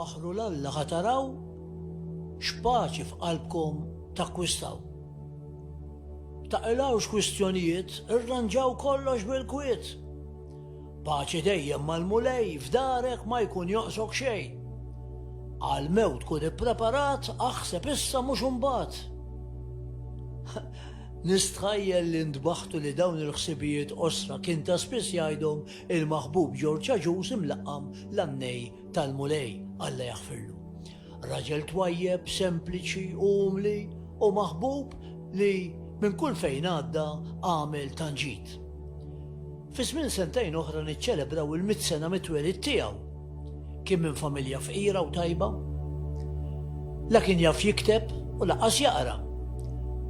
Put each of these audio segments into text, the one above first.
Faħħru 'l Alla ħa taraw x'paċi f'qalbkom takkwistaw. Taqilgħux kwistjonijiet, irranġaw kollox bil-kwiet. Paċi dejjem mal-Mulej, f'darek ma jkun jonqsok xejn. Għall-mewt kun ippreparat, aħseb issa mhux imbagħad. Nistħajjel li ntbaħtu li dawn il-ħsibijiet qosra kien ta' spiss jgħidhom il-maħbub Ġorġ Agius imlaqqam l-Għannej tal-Mulej, Alla jaħfirlu. Raġel twajjeb, sempliċi, umli u maħbub li minn kull fejn għadda għamel tant ġid. Fi żmien sentejn oħra niċċelebraw il-mitt sena mit-twelid tiegħu. Kien minn familja fqira u tajba. La kien jaf jikteb u lanqas jaqra.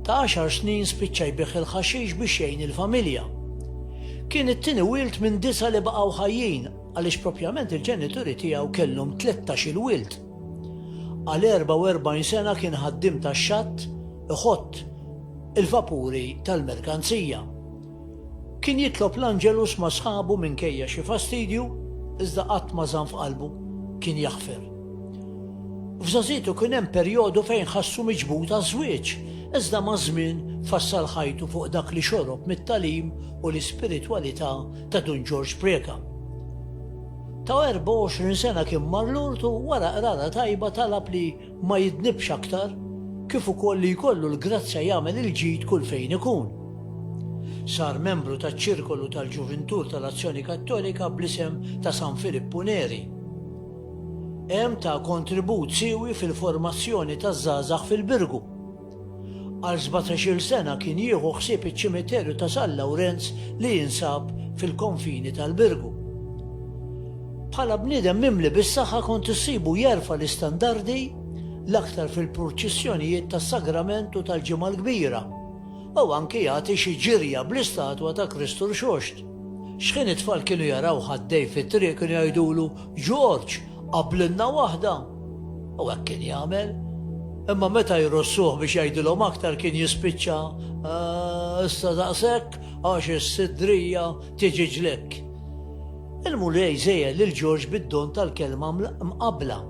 Ta' għaxar snin spiċċa jbigħ il-ħaxix biex jgħin il-familja. Kien it-tieni wild minn disgħa li baqgħu ħajjin għaliex propjament il-ġenituri tiegħu kellhom tlettax-il wild. Għal 44 sena kien ħaddiem tax-xatt iħott il-vapuri tal-merkanzija. Kien jitlob l-Angelus ma' sħabu minkejja xi fastidju, iżda qatt ma żamm f'qalbu, kien jaħfer. F'żgħażitu kien hemm perjodu fejn ħassu miġbud għaż-żwieġ, iżda maż-żmien fassal ħajtu fuq dak li xorob mit-tagħlim u l-ispiritwalità ta' Dun Ġorġ Preca. Ta' 24 sena kien mar Lourdes u wara qrara tajba talab li ma jidnibx aktar, kif ukoll li jkollu l-grazzja jagħmel il-ġid kull fejn ikun. Sar membru taċ-Ċirkolu tal-Ġuvintur tal-Azzjoni Kattolika bl-isem ta' San Filippu Neri. Hemm ta kontribut siewi fil-formazzjoni taż-żgħażagħ fil-Birgu. Għal sbatax-il sena kien jieħu ħsieb iċ-ċimiterju ta' San Lawrenz li jinsab fil-konfini tal-Birgu. Bħala bniedem mimli bis-saħħa kont issibu jerfa' l-istandardi l-aktar fil-purċissjonijiet tas-Sagrament u tal-Ġimgħa l-Kbira u anki jagħti xi ġirja bl-istatwa ta' Kristu Rxoxt. X'ħin it-tfal kienu jarawh għaddej fit-triq kienu jgħidulu, Ġorġ, qabblilna waħda! U hekk kien jagħmel. Imma meta jrossuh biex jgħidilhom aktar kien jispiċċa, Issa daqshekk għax is-sidrija tiġi ġlekk. Il-Mulej żejjen lil Ġorġ bid-don tal-kelma mqabbla.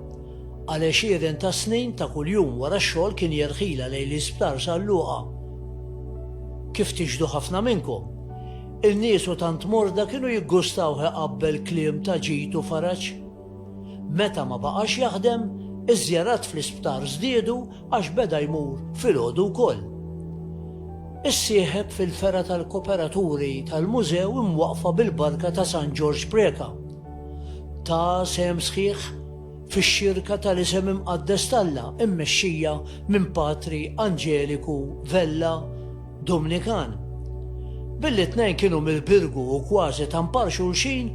Għal għexieren ta' snin ta' kuljum wara x-xogħol kien jerħilha lejn l-Isptar San Luqa. Kif tixhdu ħafna minnkom, il-nies u tant morda kienu jiggustawh iqabbel kliem ta' ġid u faraġ. Meta ma baqax jaħdem, iż-żjarat fl-isptar żdiedu għax beda jmur filgħodu wkoll. Issieħeb fil-fergħa tal-koperaturi tal-mużew imwaqqfa bil-barka ta' San Ġorġ Preca. Ta sehem sħiħ fix-xirka tal-Isem Imqaddes t'Alla mmexxija minn Patri Anġeliku Vella, Dumnikan. Billi t-tnejn kienu mill-Birgu u kważi ta' mpar xulxin,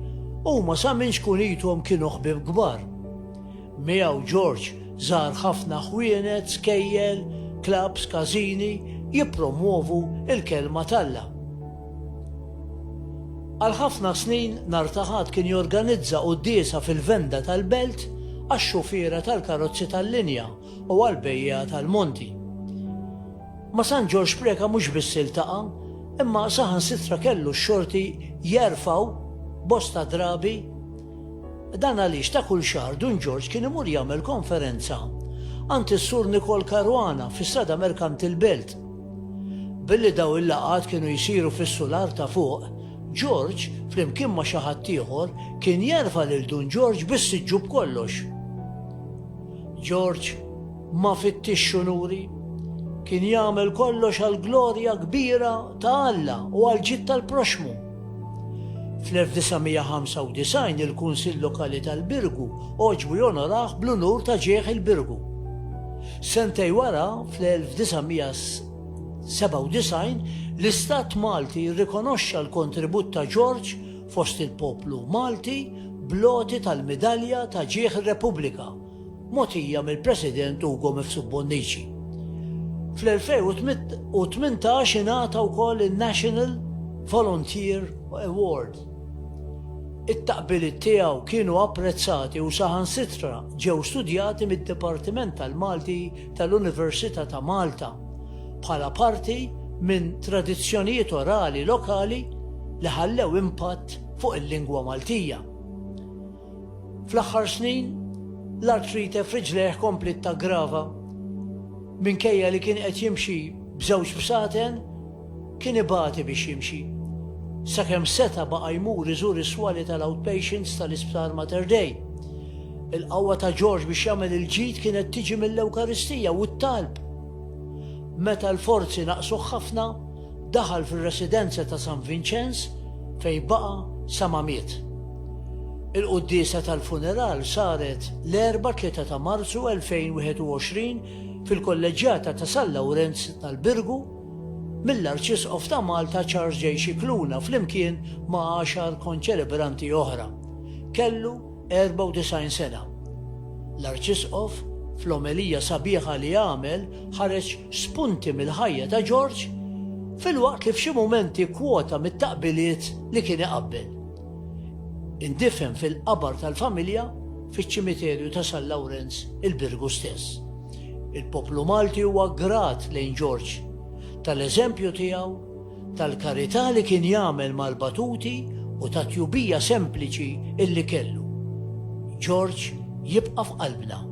huma sa minn ċkunithom kienu ħbieb kbar. Miegħu George żar ħafna ħwienet, skejjel, clubs, każini jippromwovu l-Kelma t'Alla. Għal ħafna snin nhar ta' Ħadd kien jorganizza quddiesa fil-venda tal-Belt għax-xufiera tal-karozzi tal-linja u għall-bejjiegħa tal-monti. Ma' San Ġorġ Preca mhux biss iltaqa', imma saħansitra kellu x-xorti jerfgħu bosta drabi. Dan għaliex ta' kull xahar Dun Ġorġ kien imur jagħmel konferenza għand is-Sur Nikol Caruana fi Strada Merkanti l-Belt. Billi dawn il-laqgħat kienu jsiru fis-sular ta' fuq, Ġorġ, flimkien ma' xi ħadd ieħor, kien jerfa' lil Dun Ġorġ bis-siġġu b'kollox. Ġorġ ma fittixx unuri. Kien jagħmel kollox għall-glorja kbira ta' Alla u għall-ġid tal-proxxmu. Fl-1995 il-Kunsill Lokali tal-Birgu għoġbu jonorah bl-unur ta' Ġieħ il-Birgu. Sentejn wara, fl-1997, l-Istat Malti rrikonoxxa l-kontribut ta' Ġorġ fost il-poplu Malti bl-għoti tal-Midalja ta' Ġieħ ir-Repubblika, mogħtija mill-President Ugo Mifsud Bonnici. Fl-2018 ingħata wkoll in-National Volunteer Award. It-taqbiliet tiegħu kienu apprezzati u saħansitra ġew studjati mid-Dipartiment tal-Malti tal-Università ta' Malta bħala parti minn tradizzjonijiet orali lokali li ħallew impatt fuq il-lingwa Maltija. Fl-aħħar snin, L-artrite f'riġlejh kompliet taggrava. Minkejja li kien qed jimxi b'żewġ bsaten, kien ibati biex jimxi. Sakemm seta' baqa' jmur iżur is-swali tal-outpatients tal-Isptar Mater Dei. Il-qawwa ta' George biex jagħmel il-ġid kienet tiġi mill-Ewkaristija u t-talb. Meta l-forzi naqsuh ħafna, daħal fir-residenza ta' San Vinċenz fejn baqa' sa ma miet. Il-quddiesa tal-funeral saret l-Erbgħa 3 ta' Marzu 2021 fil-Kolleġġjata ta' San Lawrenz tal-Birgu mill-Arċisqof ta' Malta Charles J. Scicluna flimkien ma' għaxar konċelebranti oħra. Kellu 94 sena. L-Arċisqof, fl-omelija sabiħa li għamel, ħareġ spunti mill-ħajja ta' Ġorġ filwaqt li f'xi mumenti kkwota mit-taqbiliet li kien iqabbel. Indifen fil-qabar tal-familja fiċ-ċimiterju ta' San Lawrenz il-Birgu stess. Il-poplu Malti huwa grat lejn Ġorġ tal-eżempju tiegħu tal-karità li kien jagħmel mal-batuti u tat-tjubija sempliċi illi kellu. George jibqa' f'qalbna.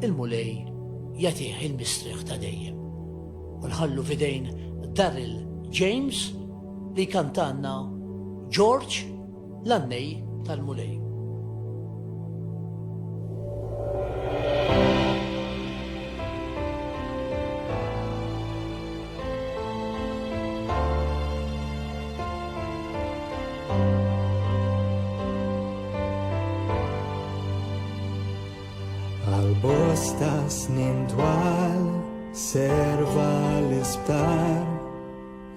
Il-Mulej jagħtih il-mistrieħ ta' dejjem. U nħallu f'idejn Daryl James li jkantalna George l-għannej tal-Mulej. Għal bosta snin twal serva l-isptar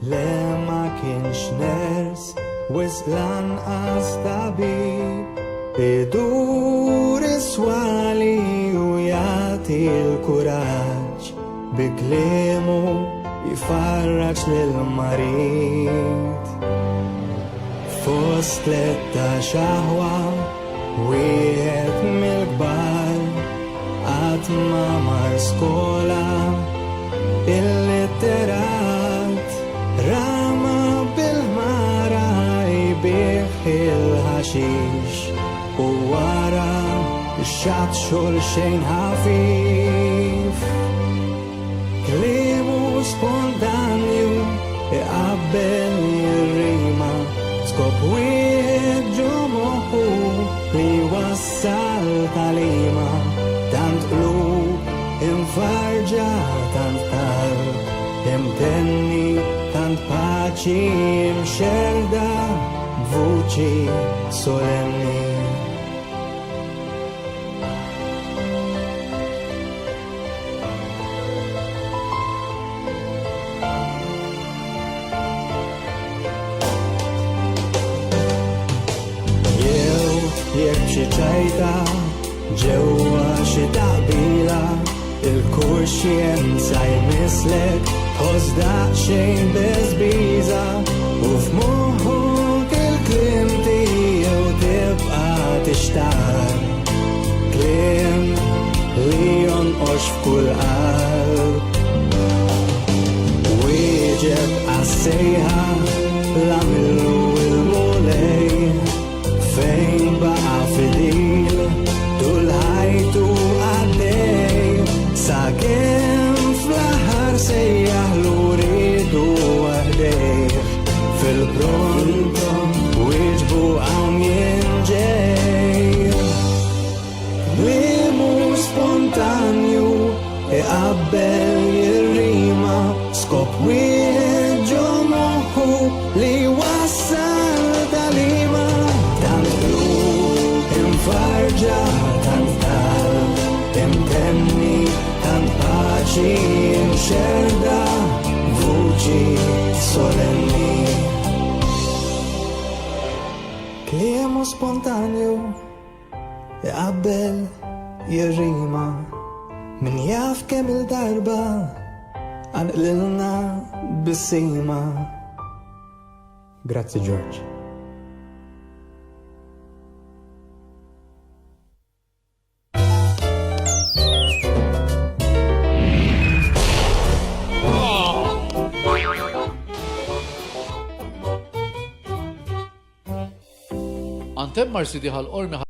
Le ma kienx ners, wisq lanqas tabib. Idur is-swali u jagħti l-kuraġġ bi kliemu jfarraġ lill-marid. Fost tlettax aħwa, wieħed mill-kbar qatt ma mar skola illitterat rama bil-ħmara jbigħ il-ħaxix u wara x-xatt xogħol xejn ħafif. Kliemu spontanju iqabbel jirrima skop wieħed ġo moħħu li jwassal tagħlima tant qlub imfarrġa tant talb imtenni tant paċi mxerrda b'vuċi solenni. Jew jekk xi ċajta ġewwa xi taqbila il-kuxjenza jmisslek tħoss daqsxejn beżbiża u f'moħħok il-kliem tiegħu tibqa' tixtarr. Kliem li jonqox f'kull qalb. Wieġeb għas-sejħa l-għamillu il-Mulej fejn baqa' fidil tul ħajtu għaddej sakemm fl-aħħar sejjaħlu riedu ħdejh fil-pront wieġbu hawn jien ġej. Kliemu spontanju iqabbel jirrima skop wieħed ġo moħħu li wassal tagħlima tant qlub imfarrġa tant talb imtenni tant paċi mxerrda vuċi solenni. Kliemu spontanju Iqabbel jirrima Min jaf kemm il-darba Qanqlilna tbissima Grazzi George. Antemm Marsidi Ħal Qormi.